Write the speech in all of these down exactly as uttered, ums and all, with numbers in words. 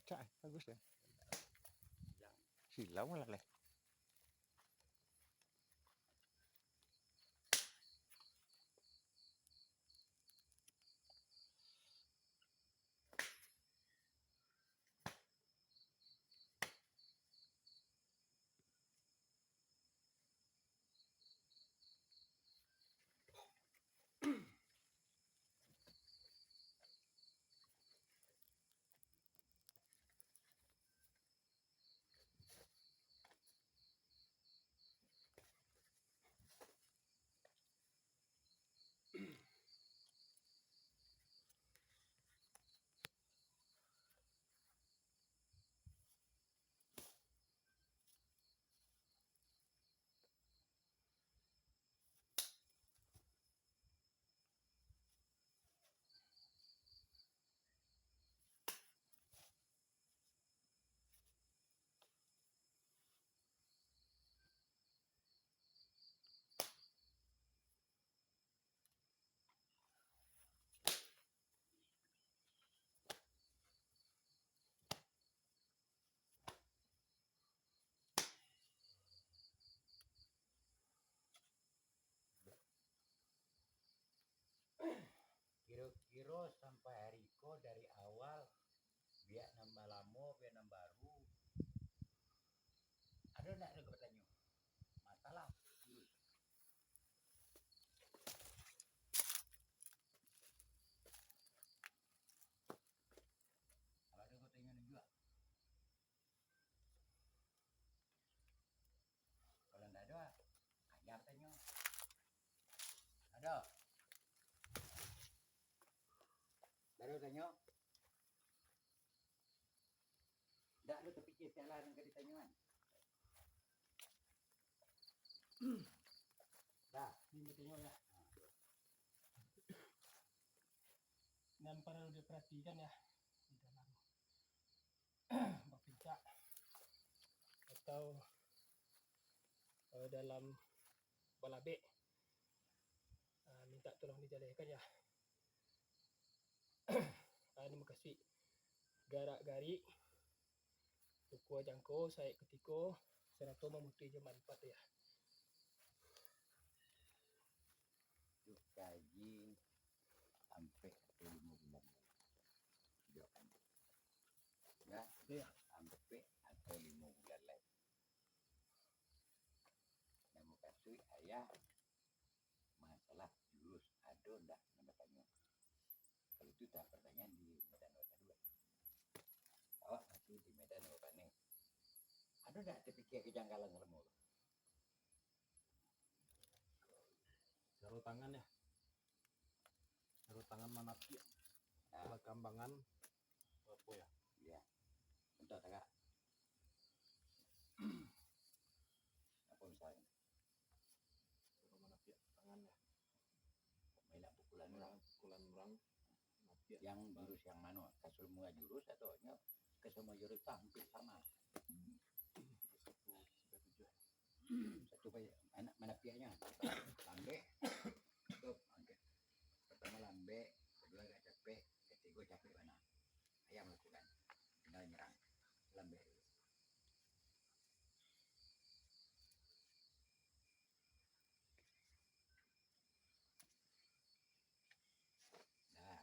Cak, eh, bagus ya. Silau malah leh. Kiro-kiro sampai ari ko dari awal, biak nan balamo, biak nan baru, ado ndak ado ka batanyo? Masalah. Kalau ado ka batanyo, nunjuak. Kalau ndak ado, aja batanyo. Ado? Ndak ado batanyo? Ndak ado tapikia salah nan ka ditanyoan? Dah, ni batanyo lah. Nan paralu diparatikan ya, di dalam bapincak atau, eh, dalam balabek, ah, minta tolong dijalehkan ya. Ah, ni mukasuik garak-garik, ukua jangko, saik kutiko, sarato mamutuih jo manfaat ya. Tuk kaji ampek atau limo bulan lai. Tunjuakan. Ya, ya. Ampek atau limo bulan lai. Nan mukasuik ayah, masalah jurus ado ndak nan batanyo. Kalau itu tak pertanyaan di Medan Kota Dua. Awak masih di Medan Kota Dua. Ado ndak tapikia kajanggalan salamo tu? Caro tangan ya. Caro tangan manapiak. Nah. Bakambangan apo ya? Iya. Bentuk tagak. Apa misalnya? Caro manapiak tangan ya. Main pukulan orang. Pukulan orang. Manapiak. Yang jurus yang mano? Ka salamo jurus atau nyo ka salamo jurus tu hampir sama? Satu sampai tujuh. Satu baik, anak manapiaknya. Lambek. Tuh, angkat. Pertama lambek, kedua agak capek, ketiga capek bana. Ayam lakukan. Tinggal nyerang. Lambek dulu. Nah.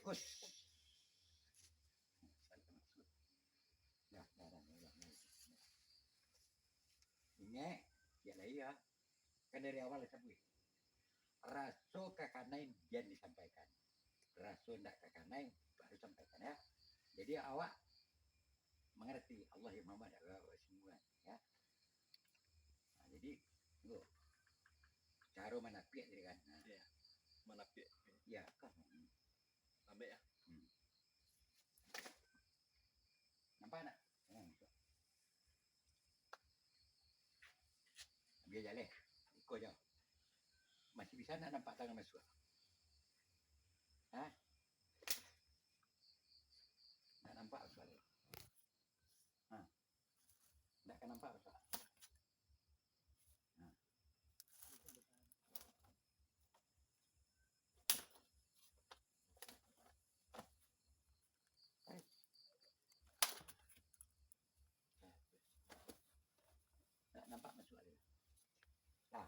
Kus. Dah, dah, dah, dah, dah. Ingek, cek lai ya. Kan dari awal lah sabuik. Raso ka kanai jan disampaikan. Raso ndak ka kanai, baru sampaikan ya. Jadi awak mangarati, Allah yang mamak dak awak semua ya. Nah, jadi, tunggu. Caro manapiak tadi kan. Nah. Iya. Manapiak. Iya, kan. Hmm. Lambek ya. Hmm. Nampak ndak? Hmm. Bia jaleh. Iko jo. Masih bisa ndak nampak tangan masuak? Hah? Ndak nampak suaro. Ha. Ndak Ka nampak, Pak. Nah. Nah, nampak masuak dia. Nah,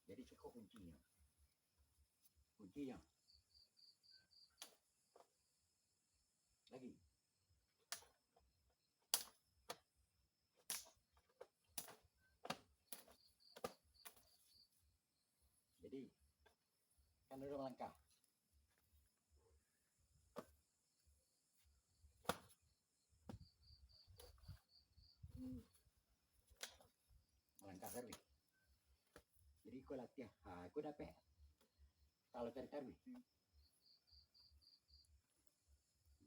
jadi siko kuncinyo. Kuncinyo. Lagi. Jadi, kan udah melangkah. Melangkah taruih. Jadi, iko latiah. Ha, iko dapek. Kalau cari taruih.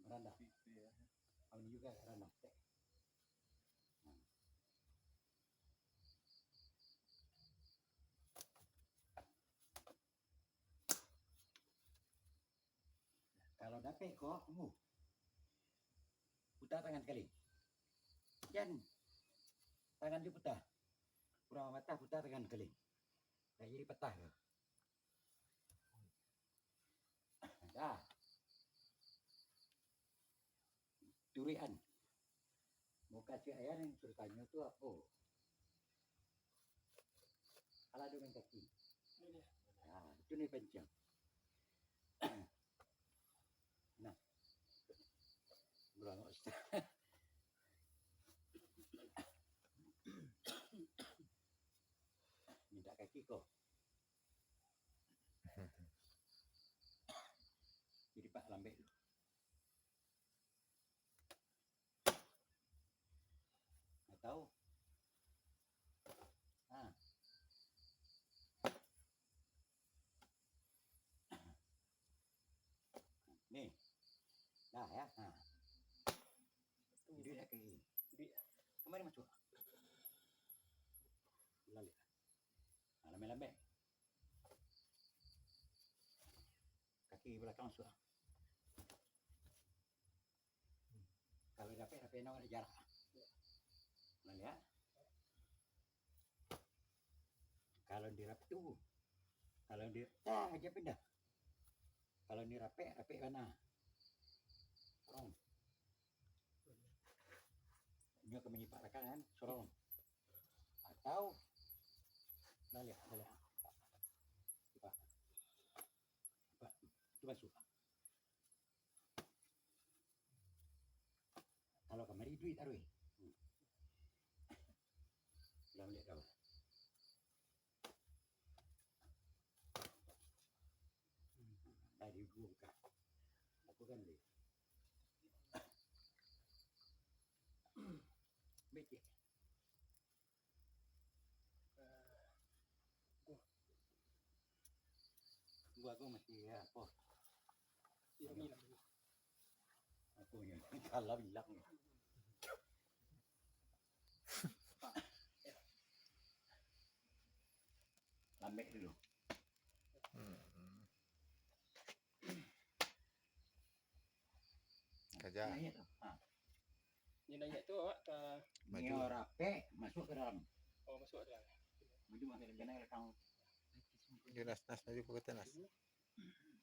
Randah. Awak ni juga randah. Nah. Kalau dapek ko, tunggu. Puta tangan sakali. Jan tangan diputa. Kurang patah, puta tangan sakali. Dah jadi patah ko. Dah. Turuikan. Muka si ayah nan suruh tanyo tu apo? Alah, ado main kaki. Nah, itu ni pancing. Nah. Berangok. Minta kaki ko. Jadi, Pak, lambek dulu. Atau, ha. Ni. Dah, ya. Ha. Duit dah kaki. Duit. Kamari masuak. Lalik. Ha, lambek-lambek. Kaki balakang masuak. Kalau dapek, dapek no, ado jarak. Nah, lihat. Kalau di rapek tu, kalau di, ah, aja pindah. Kalau ni rapek, rapek bana. Sorong. Inyo ka manyipak rakan kan, sorong. Atau, nah, lihat, nah, lihat. Nampak? Nampak? Itu masuak. Kalau kamari duit taruih. Hmm. Lah, lihat dah. Dari dua buka. Aku kan beli. Becek. Gua tu mesti ya, apa? Aku ni kalah bilang. Lambek dulu. Hmm. Kaja. Naiak tu. Ha. Ni naiak tu awak ka... Maju. Nyo rapek, masuak ka dalam. Oh, masuak ka dalam. Maju, maju, kena rekam. Maju, Nas, Nas, maju ka ateh, Nas.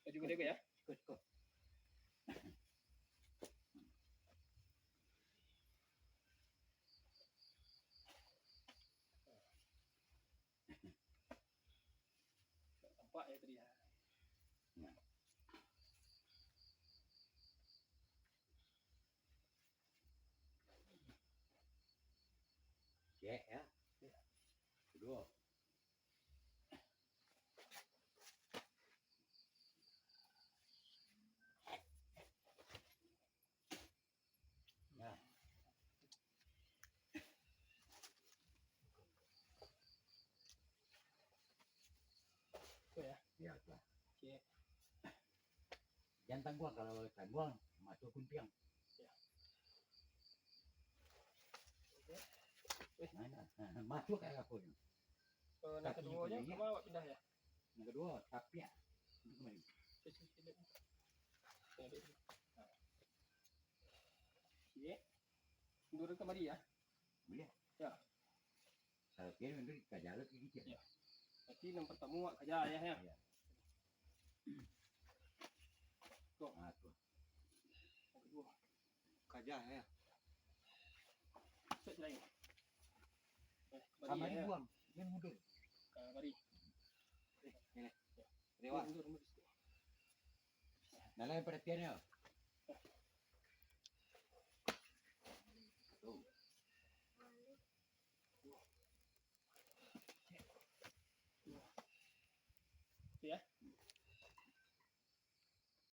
Maju ka ateh, ya. Sikut, sikut. Nampak ya tadi, ya. Nah. Cek, ya. Ya. Kedua. Nah. Tu ya? Ya, tu lah. Okey. Jan tangguang, kalau tangguang, masuak guntiang. Ya. Okey. Eh. Nah, nah, nah, masuak ka kapal tu. So, nan kaduonyo, kama awak pindah ya? Nan kaduo, tapiak. Itu kamari. Okey. Mundur kamari ya. Buliah. Ya. Kalau kini menurut kaja lo kini. Ya. Berarti yang pertama awak kaja ya, ya. Ya. Tuh. Ah, tuh. Yang kedua. Kaja ya. Set lain. Eh, Kamari ya. Buang, yang mundur. Kamari. Ini. Dewa. Mundur, mundur. Nah, lain perhatian ya.